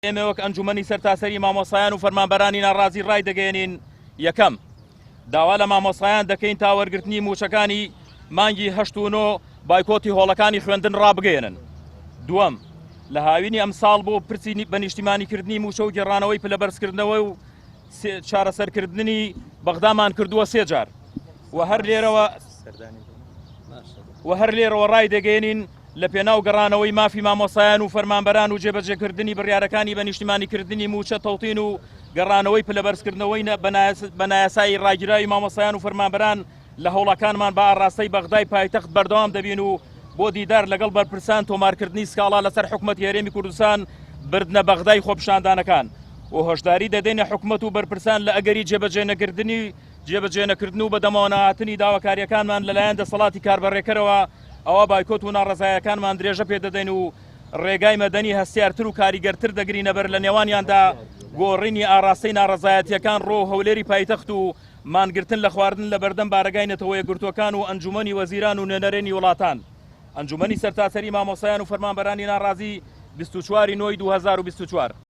ئێمە وەک ئەنجومەنی سەرتاسەری مامۆستایان و فەرمانبەرانی ناڕازی ڕایدەگەیەنین، یەکەم، داوا لە مامۆستایان دەکەین تا وەرگرتنی مووچەکانی مانگی هەشت و نۆ بایکۆتی هۆڵەکانی خوێندن ڕابگەیەنن. دووەم، لە هاوینی ئەمساڵ بۆ پرسی بە نیشتیمانیکردنی مووچە و گێڕانەوەی پلەبەرزکردنەوە و چارەسەرکردنی بەغدامان کردووە سێ جار و هەر لێرەوە و هەر لێرەوە ڕایدەگەیەنین لە پێناو گەڕانەوەی مافی مامۆستایان و فەرمانبەران و جێبەجێکردنی بڕیارەکانی بە نیشتیمانیکردنی مووچە تەوتین و گەڕانەوەی پلەبەرزکردنەوەی بە نایاسایی ڕاگیراوی مامۆستایان و فەرمانبەران لە هەوڵەکانمان بە ئاڕاستەی بەغدای پایتەخت بەردەوام دەبین و بۆ دیدار لەگەڵ بەرپرسان تۆمارکردنی سکاڵا لەسەر حکومەتی هەرێمی کوردستان بردنە بەغدای خۆپیشاندانەکان و هۆشداری دەدەینە حکومەت و بەرپرسان لە ئەگەری جێبەجێنەکردنی جێبەجێنەکردن و بەدەمەوەنەهاتنی داواکارییەکانمان لەلایەن دەسەڵاتی کاربەڕێکەرەوە ئەوا بایکۆت و ناڕەزایەکانمان درێژە پێدەدەین و ڕێگای مەدەنی هەستیارتر و کاریگەرتر دەگرینەبەر لە نێوانیاندا گۆڕینی ئاڕاستەی ناڕەزایەتییەکان ڕۆ هەولێری پایتەخت و مانگرتن لە خواردن لە بەردەم بارەگای نەتەوەیەکگرتووەکان و ئەنجومەنی وەزیران و نوێنەرێنی وڵاتان. ئەنجومەنی سەرتاسەری مامۆستایان و فەرمانبەرانی ناڕازی 24 ی نۆی 2024.